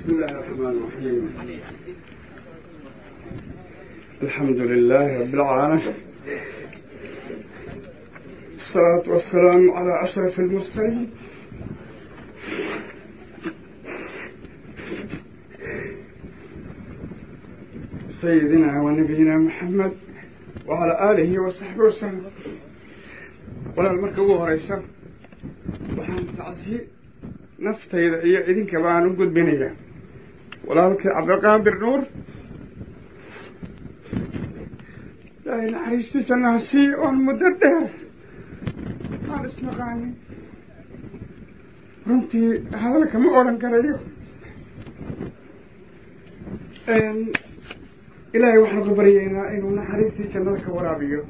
بسم الله الرحمن الرحيم. الحمد لله رب العالمين، الصلاة والسلام على أشرف المرسلين سيدنا ونبينا محمد وعلى آله وصحبه وسلم. Walaal, marka ugu horeysa waxaan tacsi naftayda iyo idinkaba aan u gudbinayaa walaalkii Cabdiqaadir Nuur. Ilaahay naxariistii jannaha sii oon muddo dheer aan isnaqaanin. Runtii hadalka ma odhan karayo. Ilaahay waxaan ku baryaynaa inuu naxariistii jannada ka waraabiyo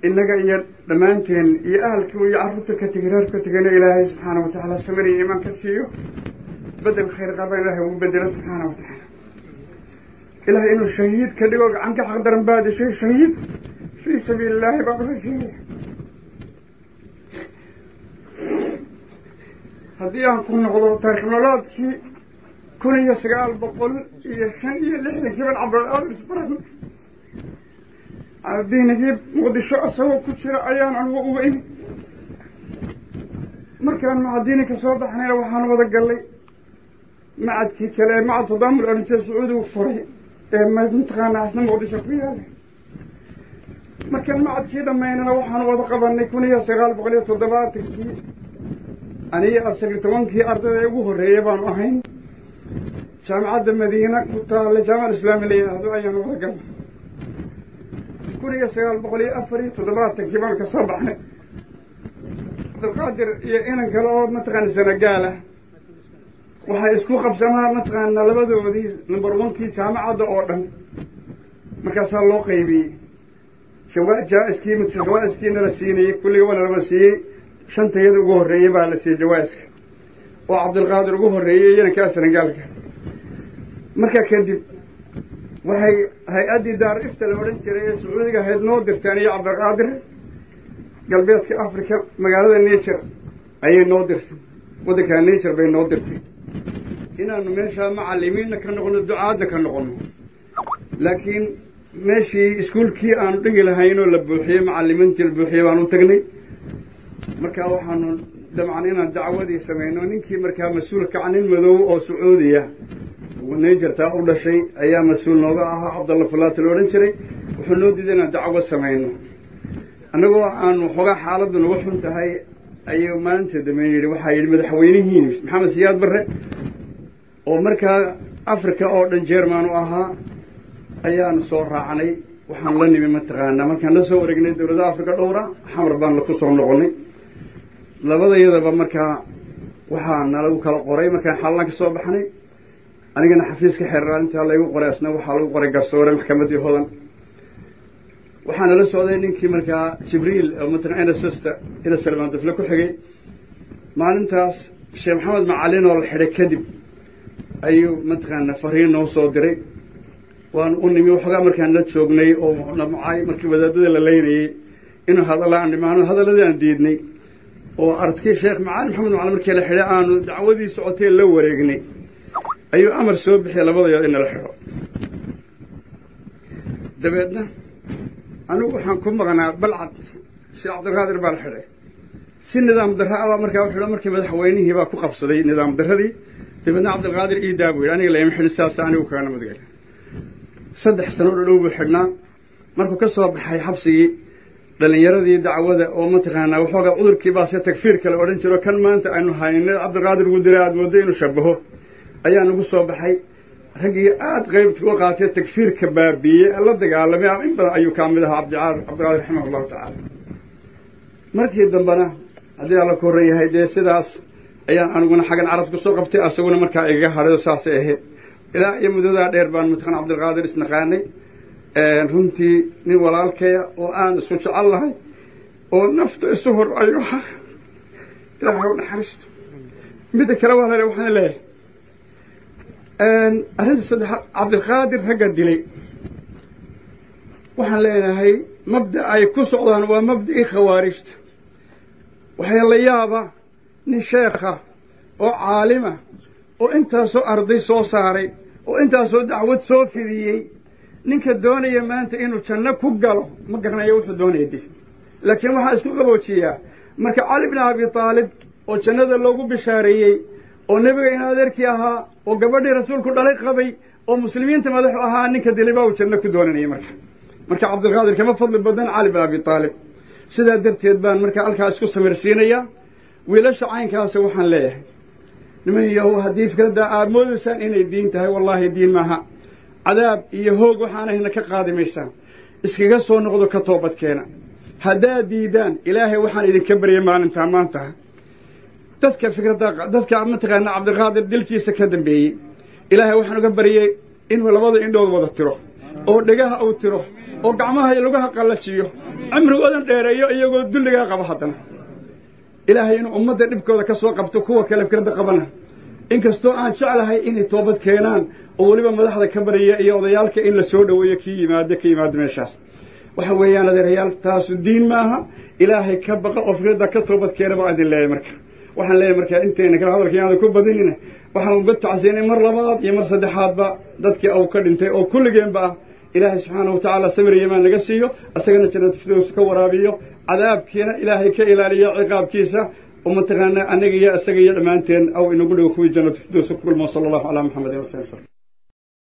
innaga iyo dhammaanteen iyo ahalkii iyo carruurta ka tegay, reerka ka tegayna Ilaahay subxaana wa tacaala samir iyo iimaan ka siiyo, bedel khayr qaban Ilaahay ugu bedelo subxaana wa tacaala. Ilahay inuu shahiid ka dhigo, gacan ka xaq daran baa dishay, shahiid fii sabiili illaahi baan u rajeynaya. Haddii aan ku noqdo taarikh noloodkii, 1965-kii baan Cabdulqaadir isbaran. Diinigii Muqdisho isagoo ku jira ayaan anigu uga imi. Markaan macadiini ka soo baxnayna waxaan wada gallay macadkii kale ee macad Tadaamul oranjee Sacuudigu furay ee mataqaana asna Muqdisho ku yaalay. Markaan macadkii dhammaynana waxaan wada qabanay 1970-kii, aniyo 14-kii ardayda ee ugu horreeyay baanu ahayn. Jaamacadda Madiina ku taalla, Jaamica Islaami la yidhaahdo, ayaan wada galnay. 1974-kii baanu ka soo baxnay. Cabdilqaadir iyo inan kale oo mataqaana Senegaal ah waxay isku qabsamaa mataqaana labadoodii number one-kii jaamacadda oo dhan. Markaasaa loo qaybiyey jaa-iskii, jawaa-iskiina la siinayey kulliga waana laba siiyey. Shantayada ugu horreeyey baa la siiyey jawaa-iska, oo Cabdilqaadir ugu horreeyey inankaa Senegaalka. Markaa kadib waxay hay-addii Daar Ifta la odhan jiray ee Sacuudiga ahayd noo dirteen iyo Cabdilqaadir galbeedka Africa, magaalada Niger ayay noo dirtay, waddanka Niger bay noo dirtay inaanu meeshaa macalimiinna ka noqono, ducaadna ka noqono. Laakiin meeshii iskuulkii aanu dhigi lahaynoo la buuxiyey, macalimiintii la buuxiyey baanu tagnay. Markaa waxaanu dabcan inaan dacwadii samayno. Ninkii markaa mas-uulka, nin madow oo Sacuudiya Nigertaa u dhashay ayaa mas-uul nooga ahaa, Cabdalla Fulaati la odhan jiray. Wuxuu noo diiday inaan dacwo samayno. Annagoo aanu xoogaa xaaladdu nagu xun tahay ayuu maalinta dambe yidhi, waxaa yidhi madaxweynihiin Maxamed Siyaad Barre oo markaa Africa oo dhan jerman u ahaa ayaanu soo raacnay. Waxaan la nimi mataqaanaa markaan la soo wareegnay dowladda Africa dhowra, Xamar baan ku soo noqonnay labadayadaba. Markaa waxaa nalagu kala qoray markaan xallan ka soo baxnay, anigana xafiiska xeeraalintaa laygu qoray, asna waxaa lagu qoray garsoore maxkamaddii Hodan. Waxaana la socday ninkii markaa Jibriil oo mataqan nssta ina Salmaan Dufle ku xigay. Maalintaas Sheekh Maxamed Macalin oo la xidhay kadib ayuu mataqaana fariin noo soo diray. Waanu u nimi. Waxoogaa markaan la joognay oo namcay markii wadaadada la leynayey inuu hadalla aan dhimaano, hadalladii aan diidnay oo ardkii Sheekh Macalin Maxamed Macalin markii la xidhay aanu dacwadii socotay la wareegnay, ayuu amar soo bixiyay labadayood in nala xidho. Dabeedna anigu waxaan ku maqnaa Balcad. Sheekh Cabdilqaadir baa la xidhay si nidaam darra abaa markaa u xidho. Markii madaxweynihii baa ku qabsaday nidaam darradii, dabeedna Cabdilqaadir iidaa buu yidhi, aniga layma xidhin, sidaasa anigu kaga nabadgelya. 3 sano dhodhow buu xidhnaa. Markuu ka soo baxay xabsigii, dhallinyaradii dacwada oo mataqaanaa waxoogaa cudurkii baa se takfiirka la odhan jiro, kan maanta aynu hayno Cabdilqaadir ugu diray aada mooddo inuu shabaho, ayaa nagu soo baxay. Raggii aada qaybta uga qaatay takfiirka baabiiyey ee la dagaalamay in badan ayuu kaa mid ahaa Cabdiqaadir raximah allahu tacaala. Markii dambena haddii Alla ku horran yahay, dee sidaas ayaan aniguna xaggan carab ku soo qabtay, asaguna markaa igaga hadhay. Saasay ahayd ilaa iyo muddadaa dheer baan mataqan Cabdilqaadir isnaqaanay. Runtii nin walaalkaya oo aan isu jecel lahay oo nafta isu hor ayuu ahaa. Ilaahay u naxariisto. Midda kale waa lale, waxaan leeyahay arrinta saddexaad, Cabdilqaadir ragga dilay waxaan leenahay mabda ay ku socdaan waa mabda'ii khawaarijta. Waxay la yaaba nin sheekha oo caalima oo intaasoo arday soo saaray oo intaasoo dacwad soo fidiyey, ninka doonaya maanta inuu janno ku galo ma garanayo wuxuu doonaya dib. Laakiin waxaa isku qaboojiyaa marka Cali bni Abi Taalib oo jannada loogu bishaareeyey, oo nebiga in adeerkii ahaa, oo gabadhii rasuulku dhalay qabay, oo muslimiinta madaxu ahaa, ninka dilay baa uu janno ku doonanaya. Marka Cabdilqaadir kama fadli badan Cali bn Abi Taalib. Sidaa darteed baan marka halkaa isku samirsiinayaa. Wiilasha caynkaasa waxaan leeyahay, niman yahow, haddii fikradda aad moodaysaan inay diin tahay, wallaahi diin maaha. Cadaab iyo hoog waxaanayna ka qaadi maysaan. Iskaga soo noqdo, ka toobadkeena. Haddaad diidaan, Ilaahay waxaan idinka baryay maalintaa maanta dadka fikradda, dadka mataqaana Cabdiqaadir dilkiisa ka dambeeyey, Ilaahay waxaan uga baryey inuu labada indhood wada tiro, oo dhegaha uu tiro, oo gacmaha iyo lugaha qallajiyo, cimrigoodan dheereeyo iyagoo dulligaa qaba. Haddana Ilaahay inuu ummadda dhibkooda ka soo qabto. Kuwa kale fikradda qabana, inkastoo aan jeclahay inay toobad keenaan, oo weliba madaxda ka baryaya iyo odayaalka in la soo dhoweeyo kii yimaado, ka yimaado meeshaas, waxa weeyaan adeerayaal, taasu diin maaha. Ilaahay ka baqa oo fikradda ka toobad keena baa idin leeyahay. Marka waxaan leeyahay, marka intayna kale hadalka yaada ku badinina, waxaan uga tacsiinay mar labaad iyo mar saddexaadba dadkii au ka dhintay oo kulligeenba ah. Ilaahay subxaana wa tacaala samir yamaan naga siiyo, isagana jannatu firdows ka waraabiyo, cadaabkiina Ilaahay ka ilaaliyo ciqaabkiisa, oo mataqaanaa anaga iyo isaga iyo dhammaanteen aw inagu dhigo kuwii jannatu firdows ku kulmo. Sala Allahu calaa Maxamedin wasallam.